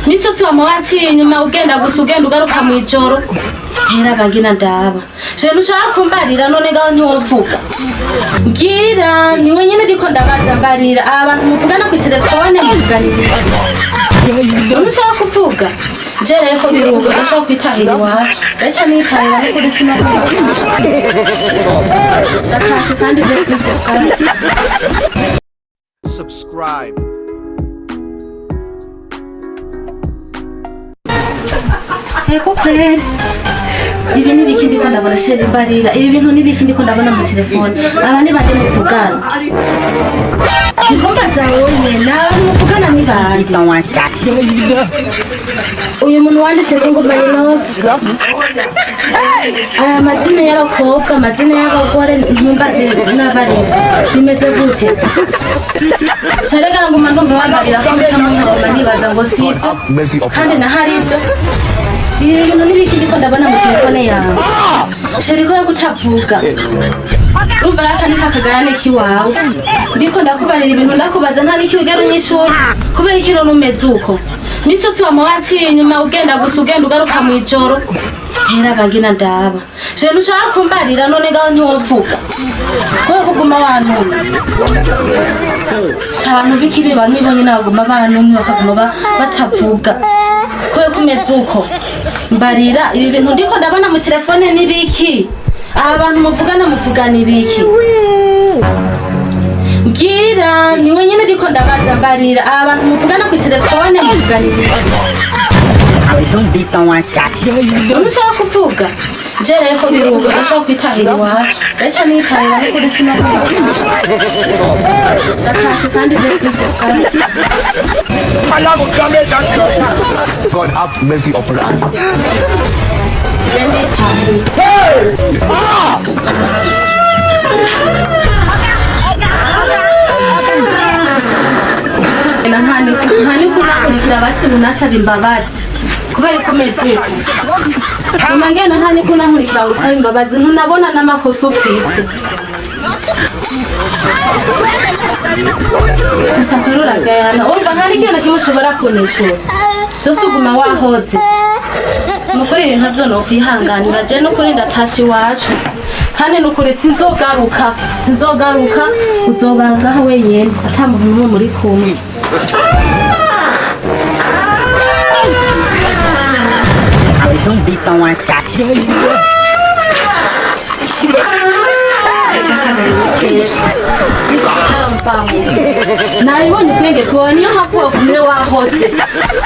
Misi yose wama wanciye inyuma, ugenda gusa, ugenda ugaruka mw'ijoro. Hera bangina ndaba je ntushaka kumbarira. None ngaho ntiwovuga? Mbwira, niwe nyene ndiko ndabaza. Mbarira, aba bantu muvugana ku telefone muvugana ibiki? None ushaka kuvuga? Je rero ko biruka, ndashaka kwitahira iwacu. Ejo nitahira n'ukuri, sinakora, ndatashe kandi je sinzogaruka. Subscribe. Ego kweri, ibi ni ibiki ndiko ndabona? Chéri, mbarira, ibi bintu ni ibiki ndiko ndabona mu telefone? Aba ni bande muvugana? Ndiko mbaza wowe, ni abantu muvugana ni bande? Uyu muntu wanditse ko ngo my love, aya mazina y'abakobwa, amazina y'abagore, ntumbaze n'abarimo, bimeze gute? Sharega nguma ndumva bambarira ko muca munkoroma, nibaza ngo si ibyo kandi nahari ibyo. Ibi bintu n'ibiki ndiko ndabona mu telefone yawe, chéri? Ko kutavuga, urumva raka ni kakagayane kiwawe. Ndiko ndakubarira ibintu, ndakubaza, nta n'ikiwigera unyishura. Kubera iki none umeze uko? Misi yose wama wanciye inyuma, ugenda gusa, ugenda ugaruka mw'ijoro. Hera bangina ndaba je ntushaka kumbarira. None ngaho ntiwovuga? Kubera kuguma wantumye, si abantu b'ikibi bamwe bonyine baguma bantumye, bakaguma batavuga. Kubera ko umeze uko, mbarira, ibi bintu ndiko ndabona mu telefone n'ibiki? Aba bantu muvugana muvugana ibiki? Mbwira, niwe nyine ndiko ndabaza. Mbarira, aba bantu muvugana ku telefone muvugana ibiki? None ushaka kuvuga? Je rero ko biruka, ndashaka kwitahira iwacu. Ejo nitahira n'ukuri, sinakora, ndatashe kandi je sinzogaruka. God have mercy upon us. Je nditahiye. Na nta nikunakurikira basi unasaba imbabazi kubera ko umeze uko. Nyuma ngenda nta nikunankurikira ngo usabe imbabazi, ntunabona n'amakosa ufise. Gusa kwera uragayana, urumva nta n'ikintu na kimwe ushobora kunishura, byose uguma wahoze. Nukuri ibintu navyo nokwihanganira. Je nukuri ndatashe iwacu kandi nukuri sinzogaruka, sinzogaruka. Uzoba ngaho wenyene, ata muntu n'umwe muri kumwe. Nabibonye ubwenge bwawe, niyo mpamvu wagumye wahoze.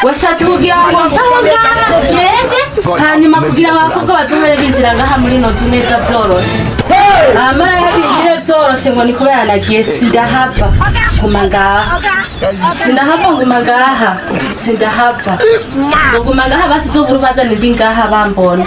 Washatse kugira ngo mveho ngaha ugende, hanyuma kugira ngo abakobwa bazohore binjira ngaha muri ino nzu neza byoroshe, abamaraya binjire byoroshe, ngo ni kubera nagiye. Sindahava, guma ngaha. Sindahava, nguma ngaha, sindahava, nzoguma ngaha. Basi zobura ubazana ndi ngaha bambona.